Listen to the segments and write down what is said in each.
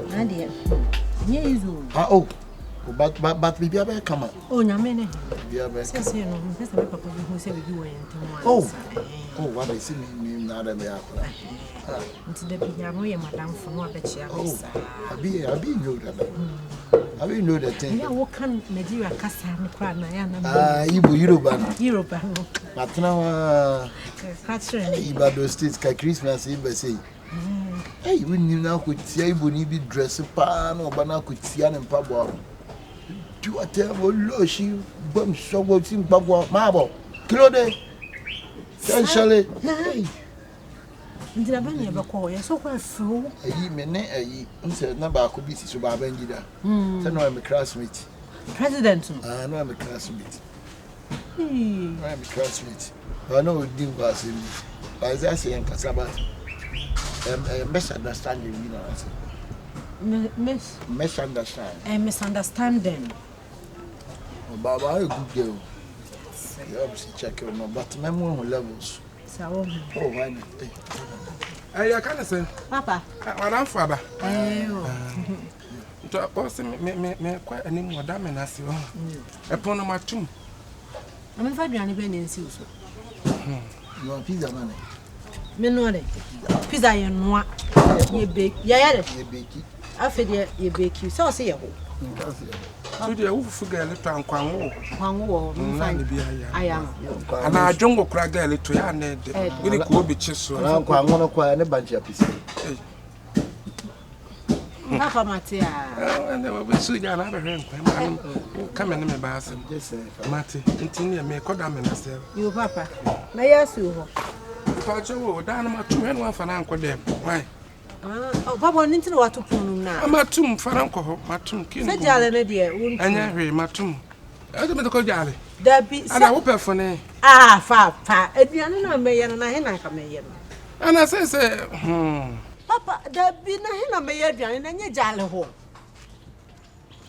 Na deɛ, ɛnyɛ easy o. Ah oh, but but but biribi abɛyɛ kama. Oh, nyame ne. Biribi abɛyɛ kama. Sɛsɛ no, mpɛ sɛ me papa bi hu sɛ biribi wɔ yɛn ntam a. Oh, oh, wada si mi mi na ada mi akora. Ah. Nti da bi ya no yɛ madamfo no abɛkyia me oh, saa. Abi, abi know that. Abi know the thing. Yeah, wo kan Nigeria kasa no kora na ya na. Ah, Igbo Yoruba no. Yoruba no. Matena wa. Ka kyerɛ me. Ibado state ka Christmas iba sei. Ei, wonnim na akɔtia Iboni bi dress paa na ɔba na akɔtia ne mpaboa ho. Di watɛ olóòṣì gbọ́m sọ́gbọ́ sí mpaboa máa bọ̀. Kí ló dé? Ṣé ń ṣẹlẹ̀? Ei. Nti na bɛn na yɛbɛkɔ hɔ? Yɛsɛ kɔ afuo. Ayi me ne ayi nsɛ na baako bi si so baaba ngida. Sɛ na ɔyɛ me classmate. President no. Ah, na ɔyɛ me classmate. Na ɔyɛ me classmate. Ɔno na ɔdi nkɔ asɛm bi. Ɔyɛ asɛ yɛn kasa but ɛm misunderstanding bi na ase. Miss. Misunderstanding. Eh, misunderstanding. Ɔbaa baa yɛ good girl. Yɛ ɔbɛ check no but mɛmo ehu levels. Saa wɔ ho. Oh, why not? Hey. Ɛyɛ ka ne sɛ. Papa. Wadamfo aba. Ɛɛ o. Nti ɔsɛ me me me kɔ anim ɔda me n'ase hɔ. Ɛpono no matum. Na mefa aduane bɛn na nsi wo so? Noa pizza ma ne. Me noa de. Pizza yɛ noa. Yɛ bake. Yɛyɛ de. Yɛ bake. Afei deɛ yɛ bake. Sɛ ɔsɛ yɛ hɔ. So deɛ wo fufu gɛɛle tɔ ankwanwo wɔ hɔ. Kwanwo wɔ hɔ. Nna ne bi ayɛ. Ayɛ ama. Anaa adwongo kora gɛɛle tɔ yɛ anɛ de. Wode koo bi kye so. Anaa nkwanwo no kɔ ne bankye apisi. Papa mate a. Ɛnɛ wɔbɛsu gya na abɛhwɛ nkwan mu anom. Ka me ne me ba asɛm. Mate. Nti neɛ mekɔda me nasɛ. Yo papa. Mɛyɛ asi wo hɔ. Mpakyɛ wo daa no matom hwɛ no wamfa no ankɔ dɛm. Why? Ah, oh, papa ne nti na wato pono no na. Matom fa no nkɔ hɔ. Matom. Sɛ gyaale no deɛ wontum. Ɛnyɛ hwee matom. Ɛsɛ mede kɔ gyaale. Dabi sɛ. Ana wopɛ fone. Ah, fa fa. Aduane no a mɛyɛ no na he na nka mɛyɛ no. Ana sɛ sɛ hmm. Papa, dabi na he na mɛyɛ aduane na nyɛ gyaale hɔ.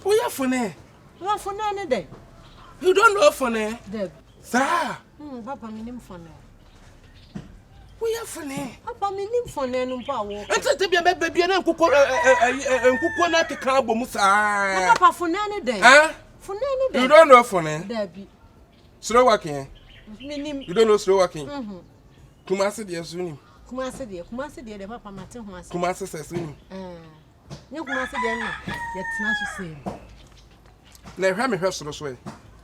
Woyɛ fone. Wa fone ne dɛn? You don't know fone? Dabi. Saa. Hmm, papa menim fone. Woyɛ fone. Papa menim fone no mpo a wo. Nti te bia bɛbɛ bia na nkokɔ nkokɔ na keka abɔ mu saa. Na papa fone ne dɛn? Eh? Fone ne dɛn? You don't know fone? Dabi. Slow walking. Menim. You don't know slow walking? Mhm. Kumasi deɛ so nim. Kumasi deɛ, Kumasi deɛ deɛ papa mate ho ase. Kumasi sɛ so nim. Eh. Nye Kumasi deɛ no yɛtena so sei. Na ɛhwɛ me hwɛ soro so ɛ.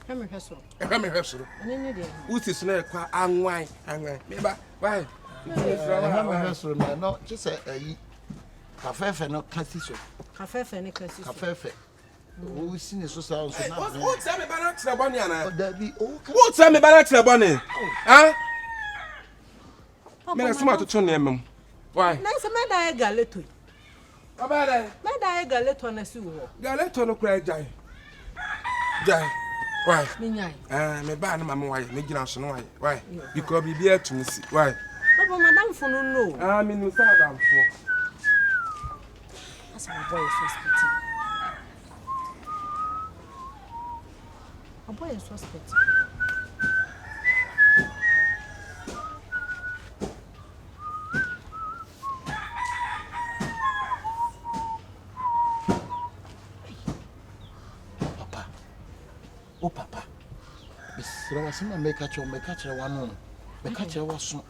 Hwɛ me hwɛ soro. Ɛhwɛ me hwɛ soro. Ɛne ne deɛ. Wosi so na ɛkɔ anwan anwan. Meba why? Ɛhwɛ me hwɛ soro na ɛno kye sɛ ayi kafɛɛfɛ no ka si so. Kafɛɛfɛ ne ka si so. Kafɛɛfɛ. Wosi ne so saa nso na. Wotia me ba no akyerɛ bɔne anaa? Dabi o. Wotia me ba no akyerɛ bɔne? Ah? Mena sɛ matoto nneɛma mu. Why? Na sɛ mɛda yɛ galeto yi. Ɔbɛyɛ dɛn? Mɛda yɛ galeto na si wɔ hɔ. Galeto no koraa gyae. Gyae. Why? Menyae. Eh, me baa no ma me wayɛ, me gyina so no wayɛ. Why? Because biribi atumi si. Why? Papa madamfo no no. Ah, me nim sɛ adamfo. Asɛ wabɔ yɛ suspect. Wabɔ yɛ suspect. Papa, o papa, mesrɛ wo asɛm a meka kyerɛ wo, meka kyerɛ w'ano, meka kyerɛ w'aso.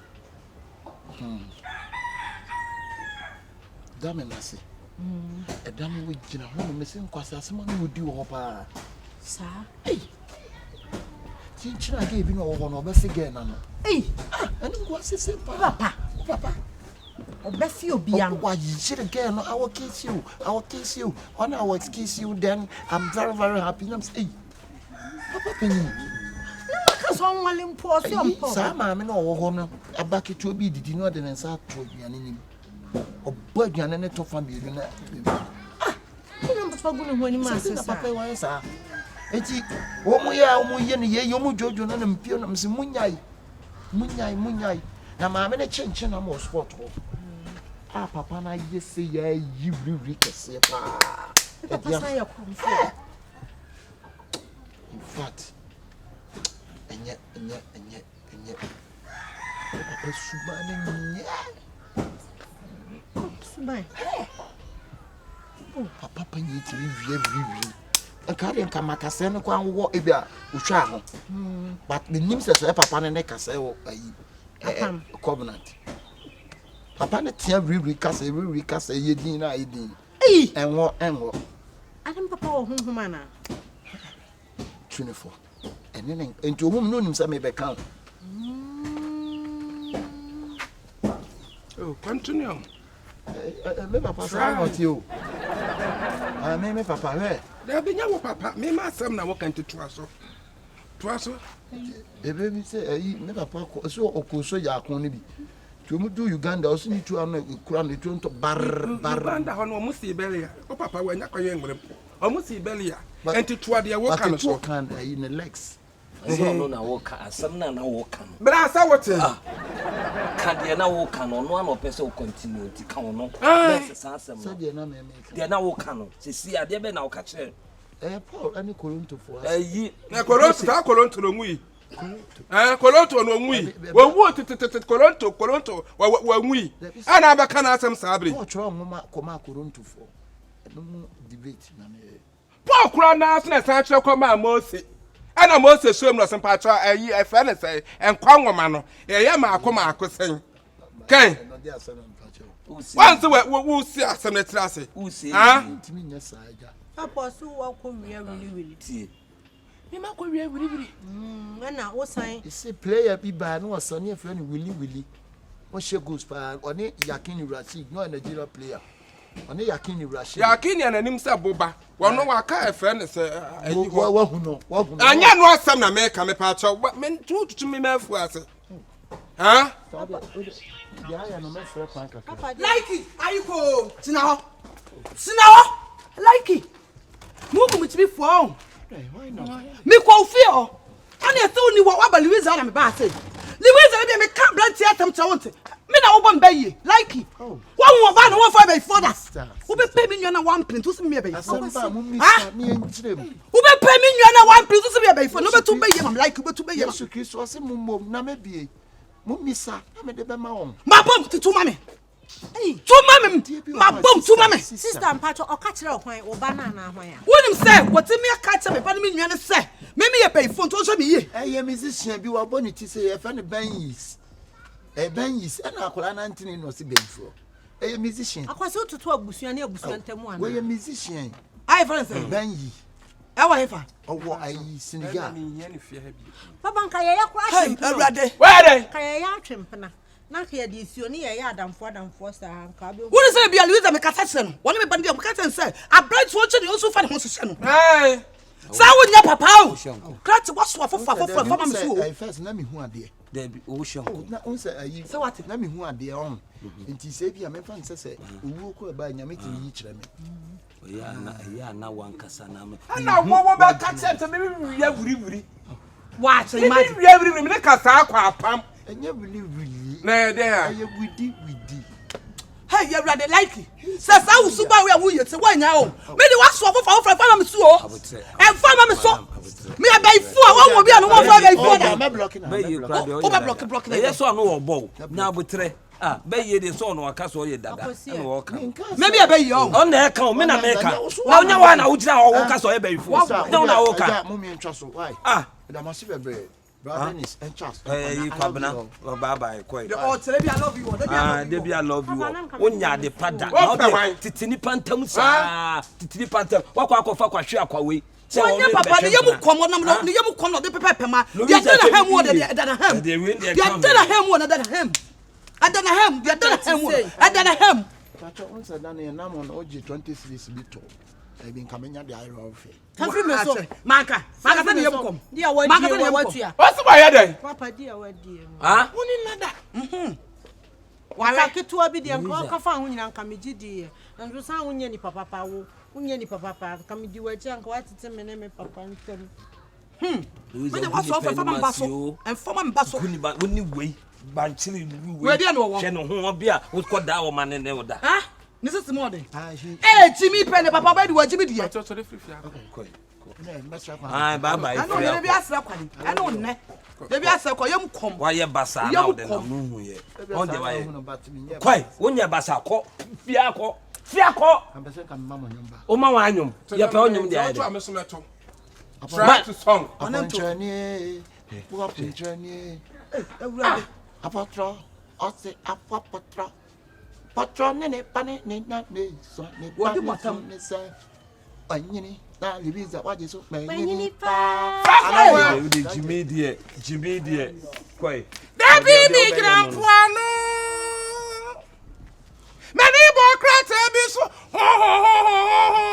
Hmm. Da me n'ase. Ɛda no wogyina hɔ no mese nkwasi asɛm a na wodi wɔ hɔ paa. Saa. Ei! Kyenkyena gɛɛ bi na ɔwɔ hɔ no ɔbɛfe gɛɛ na no. Ei! Ah, ɛne nkwasi sɛm paa. Papa. Papa. Ɔbɛfe obi ano. Wayere gɛɛ no, I will kiss you, I will kiss you. When I will kiss you, then I'm very very happy. Nam sɛ, ei, papa panyin. Na maka sɛ ɔnwale mpo ɔse ɔmpɛ. Saa maame no ɔwɔ hɔ no, aba ketewa bi didi na ɔde ne nsa ato aduane no mu. Ɔbɔ aduane no to fa mmienu na ah ɛna papa gu ne ho anim ase saa. Papa yi wayɛ saa. Eti wɔn yɛ a wɔn yɛ no yɛ yɛ wɔn dwodwo no na mpie na msi mu nyae mu nyae mu nyae na maame no kyenkyen nam wɔ sport hɔ a papa no ayɛ sɛ yɛ ayi wiriwiri kɛseɛ paa. Papa san yɛ kɔmfoɔ. In fact, ɛnyɛ ɛnyɛ ɛnyɛ ɛnyɛ. Wo papa suban no nyɛ. Suban. Papa panyin tumi wia wiriwiri. Nka deɛ nka makasɛɛ no koraa wowɔ ebi a otwaa ho. But menim sɛ sɛ papa no ne kasɛɛ wɔ ayi eh, covenant. Papa no tea wiriwiri kasɛɛ wiriwiri kasɛɛ yɛ din na ayɛ din. Ɛnwɔ ɛnwɔ. Adem papa wɔ honhom anaa? Tu ne fo. Ɛne ne nti ohun no nim sɛ mebɛka o. Oh, continue. Eh, eh, me papa saa na ɔte o. Ah, me me papa hwɛ. Dabi nya wo papa, me ma asɛm na woka nti toa so. Toa so. Ebe bi sɛ ayi me papa kɔ so ɔkɔ so yɛ ako no bi. Nti wɔn du Uganda ɔsi ne tuo ano ekura ne tuo ntɔ bar bar. Uganda hɔ no wɔn si bɛlia. O papa wanya kɔyɛ nwere mpo. Wɔn si bɛlia. Nti toa deɛ woka no so. But tuo kan ayi ne legs. Ɛnyɛ ɔno na woka asɛm no a na woka no. Bra sɛ wote. Ah, ka deɛ na woka no ɔno a na ɔpɛ sɛ wo continue nti ka ɔno. Bɛsɛ saa asɛm no. Sɛdeɛ na mɛmɛ ka. Deɛ na woka no sisi adeɛ bɛ na woka kyerɛ. Ɛyɛ Paul ɛne Korintofoɔ asɛm. Ɛyi. Na Korinto saa Korinto no nwui. Ɛɛ Korinto no nwui. Wɔnwu tetetete Korinto Korinto wɔnwui. Ɛna abɛka n'asɛm saa bere. Paul twerɛ nwoma kɔmaa Korintofoɔ. Ɛno mu debate na meyɛ. Paul koraa naa so na ɛsan kyerɛ kɔmaa Mose. Ɛna Mose suom no ɔsɛ mpakyɛ ɛyi ɛfɛ ne sɛ nkwa nwoma no ɛyɛ maako maako sɛn. Kɛn. Wɔn sɛ wosi asɛm no tiri ase. Papa ɔso wakɔ wia wiliwili. Mema kɔ wia wiliwili. Ɛna wosan. Ɛsɛ player bi baa na ɔsane afrɛ no wiliwili. Ɔhyɛ goals paa ɔne Yakini Rasheed na ɔyɛ Nigeria player. Ɔne Yakini Rasheed. Yakini a n'anim sɛ boba. Wɔn waka ɛfrɛ no sɛ ɛyi hɔ. Wahu no wahu no. Anyɛ no asɛm na meka mepa akyɛw. Me tututu me mafu ase. Huh? Like ayiko tena hɔ tena hɔ like mu mu tumi fua o mekɔ ofie hɔ ɛna ɛsɛ wo ni wɔ waba Louisa na meba ase Louisa bi meka aberanteɛ asɛm kyerɛ wo nte me na wobɔ mba yie like wɔn wɔ ba na wɔn fɔ ɛbɛyifoɔ da wobɛpɛ me nua na wampene nti wosi me ɛbɛyifoɔ wobɛpɛ me nua na wampene nti wosi me ɛbɛyifoɔ na wobɛtu bɛyie ma me like wobɛtu bɛyie ma Yesu Kristo ɔse mo mmom na mɛbie mo mmisa na mede bɛma wɔn. Mabom tutu ma me tu ma me mabom tu ma me. Sister mpacho ɔka kyerɛ hwan wo ba no anaa hwan a. Wonim sɛ wɔtumi aka kyerɛ me ba ne me nua no sɛ me meyɛ bɛyifoɔ nti ɔnhwɛ me yie. Ɛyɛ musician bi wabɔ ne ti sɛ yɛfrɛ no Benyis. Ɛyɛ Benyis ɛna akwadaa nantene na ɔse bɛyifoɔ. Ɛyɛ musician. Akwasi wototo abusua ne abusua ntam anaa. Wɔyɛ musician. Ayɛ fɛn sɛ. Benyi. Ɛwɔ hefa. Ɔwɔ ayi Senegal. Papa nka yɛyɛ kora atwempena. Awurade. Wɛrɛ. Nka yɛyɛ atwempena. Na nka yɛde nsuo ne yɛyɛ adamfoɔ adamfoɔ saa nka abɛhu. Wone sɛ bia Louisa mekasa kyerɛ no wɔne me ba no bia meka kyerɛ no sɛ aberanteɛ ɔkyɛ ne ɔnso fa ne ho hyehyɛ no. Saa wonyɛ papa o. Krakye waso afoforɔ afoforɔ fa ma me so o. First na mehu adeɛ. Dabi o hyɛ nkɔ. Na n sɛ ayi. Sɛ wate. Na mehu adeɛ ɔn. Nti sɛ bi a memfa nsɛ sɛ owuo kɔ ɛbaa nyame tumi yi kyerɛ me. Ɛyɛ ana ɛyɛ ana wankasa na me. Ɛna wo wo bɛ ka kyerɛ sɛ me wia wiriwiri. Waakyɛ imagine. Me wia wiriwiri me ne ka saa akɔ apam. Ɛnyɛ wiriwiri. Na ɛyɛ dɛn a. Ɛyɛ widi widi. Hey, yɛ wurade like sɛ saa wusu ba wo a woyɛ sɛ woanya o me de waso afofa wofra fa ma me so o ɛmfa ma me so me abɛyifo a wɔn wɔ bi a no wɔn fɔ abɛyifo da wobɛ blɔki blɔki ɛyɛ so ano wɔ bɔ o na abotrɛ ah bɛyie deɛ sɛ ɔno aka sɛ ɔyɛ dada ɛna ɔka mɛbi ɛbɛyie ɔ ɔno na ɛka o me na meka na wonya wa na wogyina hɔ woka sɛ ɔyɛ bɛyifoɔ na wo na woka ah ɛyi kwabena bye kɔe debi I love you wonya ade pa da na wode tete nipa ntam saa tete nipa ntam wakɔ akɔfa kwahwe akwawei wɔnyɛ papa ne yam kɔm ɔnam no ne yam kɔm na ɔde pɛpɛ pɛma deɛ ɛda na ha mu ɔde ɛda na ha mu deɛ ɛda na ha mu ɔde ɛda na ha mu ɛda na ha mu deɛ ɛda na ha mu ɛda na ha mu. Pacho n sɛ da no yɛ nam ɔno ɔgye 20 cedis bi tɔ ɛbi nka menya de ayerɛ ɔfɛ. Fafiri mi so manka manka sɛ ne yam kɔm manka sɛ ne yam kɔm. Ɔsi wa yɛ dɛ. Papa di a wadie mu. Woni nada. Waka ketewa bi deɛ nka ɔka fa ho nyina nka megye diiɛ nso san wonyɛ nipa papa wo wonyɛ nipa papa nka medi w'akyi anka woatete me ne me papa ntam. Hmm. Mede wasɔ ɔfɛ fama mba so. Ɛmfama mba so. Woni wei bankyere wei. Wei deɛ na ɔwɔ. Hwɛ ne ho ɔbea wokɔ da ɔma ne ne wo da. Ha? Ne sisi mu ɔden. Ee Jimmy pɛ ne papa ɔbɛ di wɔ Jimmy deɛ. Ayi bye bye. Ɛna ɔnɛ bi asrɛ kwan. Ɛna ɔnɛ debi asrɛ kwan yam kɔm. Wayɛ basa na ɔde na mu hu yɛ. Ɔn deɛ wayɛ. Kɔe wonyɛ basa kɔ fia kɔ. Firi akɔ. Woma wɔn anwom. Yɛpɛ wo nwom deɛ ayɛ dɛ. Try to song. Apɔnkyerɛnie, apɔnkyerɛnie. Apɔtrɔ, ɔse apɔpɔtrɔ. Pɔtrɔ ne ne ba ne ne na ne sɔ ne ba ne so ne sɛ. Ɔnyini na Louisa wagye so manyini paa. Wode gyimi deɛ, gyimi deɛ, kɔe. Dabi mi gyina mpoano. M'ani bɔ krataa bi so hohohohoho.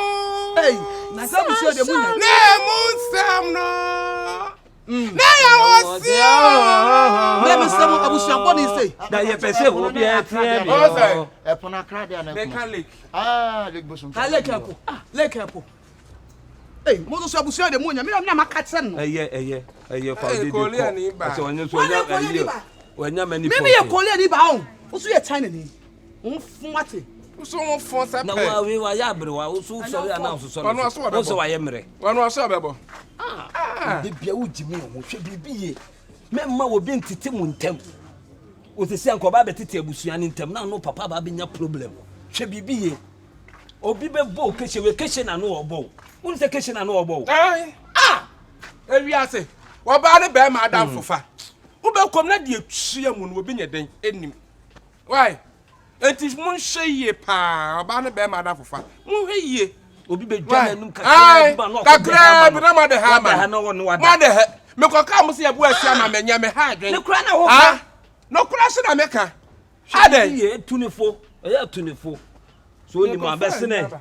Ei, na sɛ abusua deɛ munya. Na emu nsɛm no. Mm. Na yɛ wɔ seɛ. Mɛ mi sɛ mo abusua bɔ ne se. Na yɛ pɛ sɛ obi ɛteɛ mi hɔ. Ɛpono akra deɛ na ɛkuma. Meka lake. Ah, lake bosom. Ah, lake ɛpo. Lake ɛpo. Ei, mo nso so abusua deɛ munya. Mi na mi na ma ka kyerɛ no. Ɛyɛ ɛyɛ ɛyɛ fa ɔde de kɔ. Ɛsɛ ɔnyɛ so ɔnya ɛyɛ. Wanya many Me meyɛ Korea ni ba o. Wo so yɛ China ni. Wo fun wate. Wo so wo fun sɛ pɛ. Na wa we wa yɛ aberewa wo so sɔre ana wo so sɔre so. Wo sɛ wa yɛ mmerɛ. Wɔn aso ɔbɛbɔ. Ah. De bia wo gyimi ho hwɛ biribi ye. Mɛmma obi ntete mu ntɛm. Osisi anka ɔba bɛtete abusua ne ntɛm na no papa ba bɛnya problem. Hwɛ biribi ye. Obi bɛbɔ o kehye we kehye na no ɔbɔ o. Wonu sɛ kehye na no ɔbɔ o. Ah! Ewiase. Wɔbaa ne bɛrima adamfofa. Wobɛkɔm na deɛ tua mu no obi nyɛ dɛn ɛnim. Why? Enti monhwɛ yie paa ɔbaa ne bɛrima adamfofa. Monhwɛ yie. Obi bɛdwa n'anum kakraa bi ma na ɔkɔ kakraa bi na made ha ama no. Made ha. Mekɔka mo sɛ yɛbo asi ama manya me ha adwen. Ne kora na woka. No kora so na meka. Adɛn? Yɛ tunifo. Ɛyɛ tunifo. So onim abɛsene.